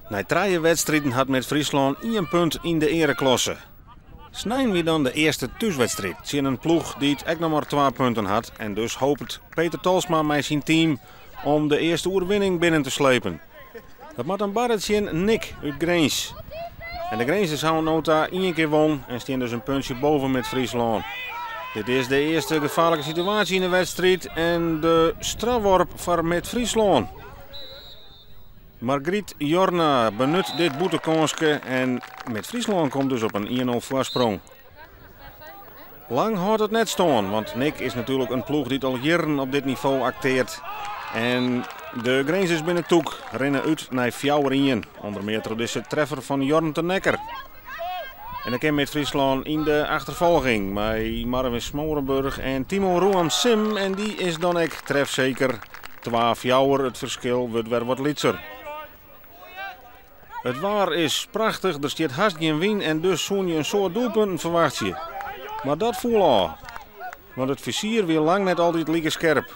Nei trije wedstriden hat Mid-Fryslân ien punt yn de eareklasse. Snein wie dan de earste thúswedstriid tsjin in ploech dy't ek noch mar twa punten hat en dus hopet Peter Tolsma mei syn team om de earste oerwinning binnen te slepen. Dat moat dan barre tsjin NIC út Grins. En de Grinzers hawwe no ta ien kear won en stean dus in puntsje boven Mid-Fryslân. Dit is de earste gefaarlike situaasje yn de wedstriid en de strafworp foar Mid-Fryslân. Margriet Jorna benut dit bûtenkânske en Mid-Fryslân komt dus op in 1-0 foarsprong. Lang hâldt it net stân, want NIC is natuerlik in ploech dy't al jierren op dit nivo akteart. En de Grinzers binne tûk, rinne út nei 4-1, ûnder mear troch dizze treffer fan Jorn ten Nekker. En dan kin Mid-Fryslân yn de achterfolging mei Marvin Smorenburg en Timo Roam Sim en dy is dan ek trefseker. 2-4, it ferskil wurdt wer wat lytser. It waar is prachtich, der stiet hast gjin wyn en dus soene je in soad doelpunten ferwachtsje. Mar dat foel ôf, want it fizier wie lang net altyd like skerp.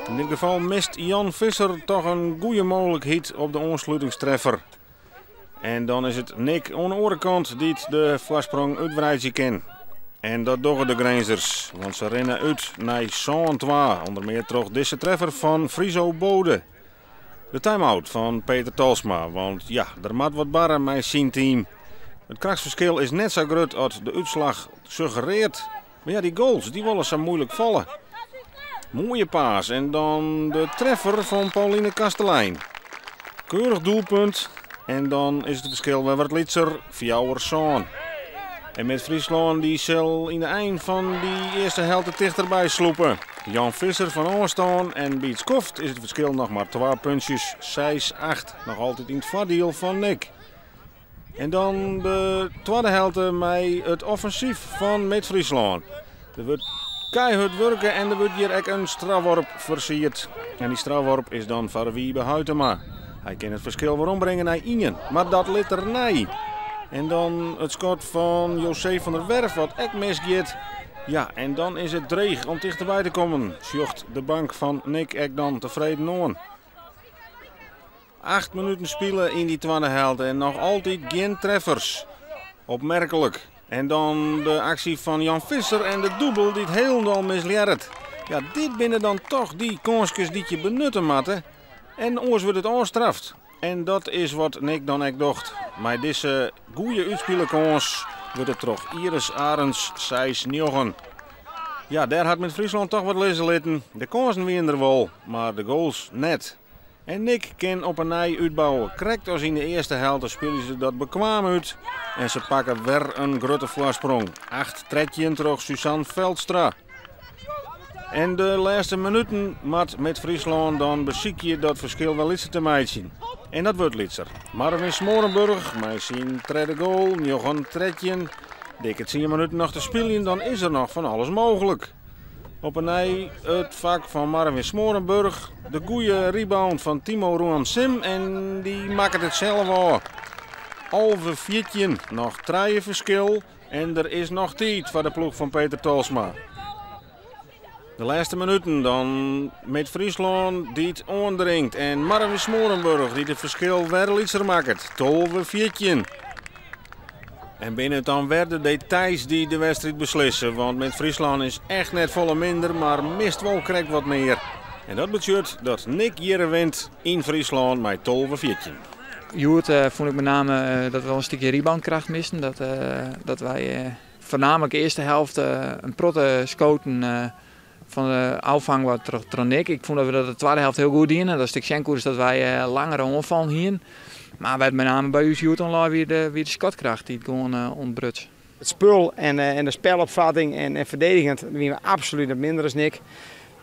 Yn dit gefal mist Jan Visser toch in goede mooglikheid op de oanslutingstreffer. En dan is it NIC oan de oare kant dy't de foarsprong útwreidzje kin. En dat dogge de Grinzers, want se rinne út nei 7-2, ûnder mear troch dizze treffer fan Friso Bode. De time-out fan Peter Tolsma, want ja, der moat wat barre mei syn team. It krachtsferskil is net sa grut as de útslach suggerearret. Mar ja, dy goals dy wolle sa muoilik falle. Moaie paas en dan de treffer fan Pauline Kastelein. Keurich doelpunt en dan is it ferskil wer wat lytser, 4-7. En Mid-Fryslân dy sil yn de ein fan dy earste helte tichterby slûpe. Jan Visser fan ôfstân en by it skoft is it ferskil noch mar twa puntsjes, 6-8. Noch altyd yn it foardiel fan NIC. En dan de twadde helte mei it offensyf fan Mid-Fryslân. Der wurdt keihurd wurke en der wurdt hjir ek in strafworp fersierd. En dy strafworp is dan foar Wiebe Huitema. Hy kin it ferskil werombringe nei ien, mar dat lit er nei. En dan it skot fan José van der Werf wat ek misgiet. Ja, en dan is it dreech om tichterby te kommen, sjocht de bank fan NIC ek dan tefreden oan. Acht minuten spile yn dy twadde helte en noch altyd gjin treffers. Opmerklik. En dan de aksje fan Jan Visser en de dûbel dy't hielendal mislearret. Ja, dit binne dan toch dy kânskes dy't je benutte moatte. En oars wurdt it ôfstraft. En dat is wat NIC dan ek docht. Mei dizze goede útspile kâns wurdt it troch Iris Arends 6-9. Ja, dêr hat Mid-Fryslân toch wat lizze litten. De kânsen wiene der wol, mar de goals net. En NIC kin op 'e nij útbouwe. Krekt as yn de earste helte spylje se dat bekwaam út en se pakke wer in grutte foarsprong. 8-13 troch Suzanne Veldstra. En de lêste minuten moat Mid-Fryslân dan besykje dat ferskil wer lytser te meitsjen. En dat wurdt lytser. Marvin Smorenburg mei syn tredde goal, 9-13. Dikke 10 minuten noch te spyljen, dan is der noch fan alles mooglik. Op 'e nij it fak fan Marvin Smorenburg. De goede rebound fan Timo Roam Sim en dy makket it sels ôf. 11-14, noch trije ferskil en der is noch tiid foar de ploech fan Peter Tolsma. De lêste minuten dan Mid-Fryslân dy't oandringt en Marvin Smorenburg dy't it ferskil wer lytser makket. 12-14. En binne it dan wer de details dy't de wedstriid beslisse? Want Mid-Fryslân is echt net folle minder, mar mist wol krekt wat mear. En dat betsjut dat NIC hjir wint yn Fryslân mei 12-14. Hjoed fûn ik mei name dat we wol in stikje reboundkracht misten. Dat, dat wy foarnaamlik de earste helte in protte skoten fan de ôffang wat troch NIC. Ik fûn dat we dat de twadde helte hiel goed diene. Dat stik sjen koe is dat wy langere oanfallen hiene. Mar wêr't mei name by ús hjoed oan lei wie de skotkracht dy't gewoan ûntbruts. It spul en de spelopfatting en ferdigenjend wiene we absolút net minder as NIC.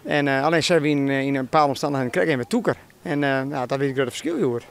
En allinnich sy wiene yn in bepaalde omstannichheden krekt even tûker. En dat wie it grutte ferskil hjoed.